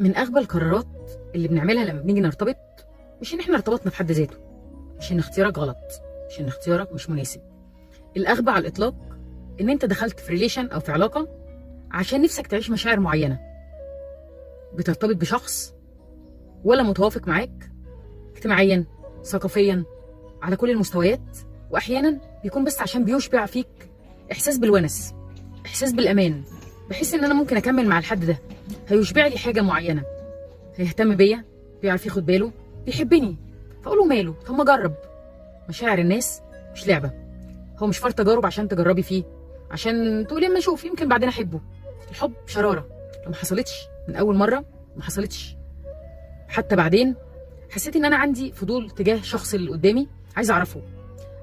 من اغبى القرارات اللي بنعملها لما بنيجي نرتبط مش ان احنا ارتبطنا في حد ذاته، مش ان اختيارك غلط، مش ان اختيارك مش مناسب. الاغبى على الاطلاق ان انت دخلت في relation او في علاقة عشان نفسك تعيش مشاعر معينة، بترتبط بشخص ولا متوافق معاك اجتماعيا، ثقافيا، على كل المستويات، واحيانا بيكون بس عشان بيشبع فيك احساس بالونس، احساس بالامان. بحس ان انا ممكن اكمل مع الحد ده، هيشبع لي حاجة معينة، هيهتم بيا، بيعرف ياخد باله، بيحبني، فاقوله ماله، طب ما اجرب. مشاعر الناس مش لعبه، هو مش فار تجارب عشان تجربي فيه، عشان تقولي اما اشوف يمكن بعدين احبه. الحب شراره، لو ما حصلتش من اول مرة، ما حصلتش حتى بعدين، حسيت ان انا عندي فضول تجاه شخص اللي قدامي، عايزه اعرفه،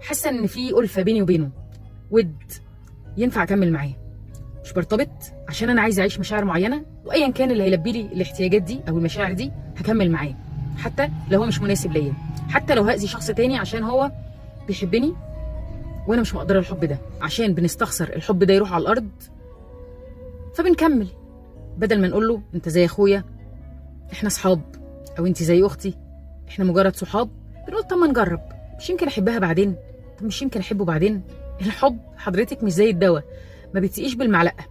حاسه ان في الفه بيني وبينه، ود ينفع اكمل معاه. مش برتبط عشان انا عايزه اعيش مشاعر معينة، وايا كان اللي هيلبي لي الاحتياجات دي او المشاعر دي هكمل معاه، حتى لو هو مش مناسب ليا، حتى لو هاذي شخص تاني عشان هو بيحبني وانا مش مقدره الحب ده، عشان بنستخسر الحب ده يروح على الارض، فبنكمل بدل ما نقول له انت زي اخويا، احنا اصحاب، او انت زي اختي، احنا مجرد صحاب. بنقول طب ما نجرب، مش يمكن احبها بعدين، طب مش يمكن احبه بعدين. الحب حضرتك مش زي الدواء، ما بتسقيش بالمعلقه،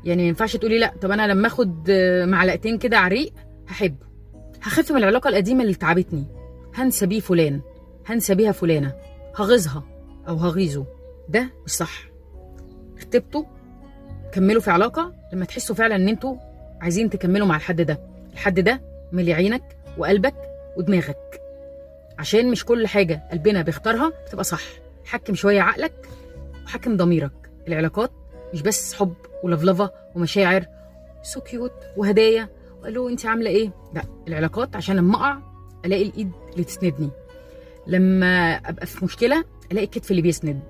يعني ما ينفعش تقولي لا طب انا لما اخد معلقتين كده على الريق هحبه، هخف من العلاقة القديمة اللي تعبتني، هنسى بيه فلان، هنسى بيها فلانه، هغيظها او هغيظه. ده مش صح. ارتبطوا، كملوا في علاقة لما تحسوا فعلا ان انتوا عايزين تكملوا مع الحد ده، الحد ده ملي عينك وقلبك ودماغك، عشان مش كل حاجة قلبنا بيختارها بتبقى صح. حكم شوية عقلك وحكم ضميرك. العلاقات مش بس حب ولفلفه ومشاعر so cute وهدايا وقالوا انت عامله ايه، لا، العلاقات عشان لما اقع الاقي الايد اللي تسندني، لما ابقى في مشكلة الاقي الكتف اللي بيسند،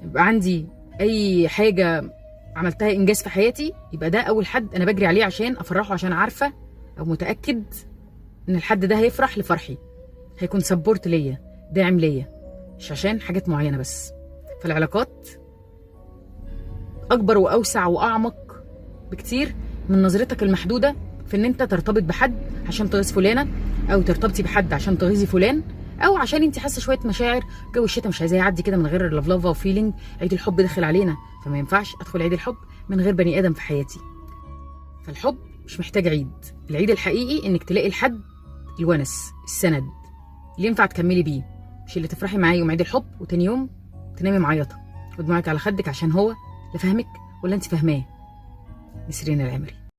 يبقى عندي اي حاجة عملتها انجاز في حياتي يبقى ده اول حد انا بجري عليه عشان افرحه، عشان عارفه او متاكد ان الحد ده هيفرح لفرحي، هيكون support ليا، داعم ليا، مش عشان حاجات معينة بس. فالعلاقات اكبر واوسع واعمق بكتير من نظرتك المحدودة في ان انت ترتبط بحد عشان تغيظ فلانه، او ترتبطي بحد عشان تغيظي فلان، او عشان انت حاسه شوية مشاعر. جو الشتاء مش عايزاه يعدي كده من غير لفلفه و feeling. عيد الحب داخل علينا، فما ينفعش ادخل عيد الحب من غير بني ادم في حياتي. فالحب مش محتاج عيد، العيد الحقيقي انك تلاقي الحد الونس، السند اللي ينفع تكملي بيه، مش اللي تفرحي معاه يوم عيد الحب وتاني يوم تنامي معيطه ودموعك على خدك عشان هو لا فاهمك ولا انت فاهماه. نسرين العمري.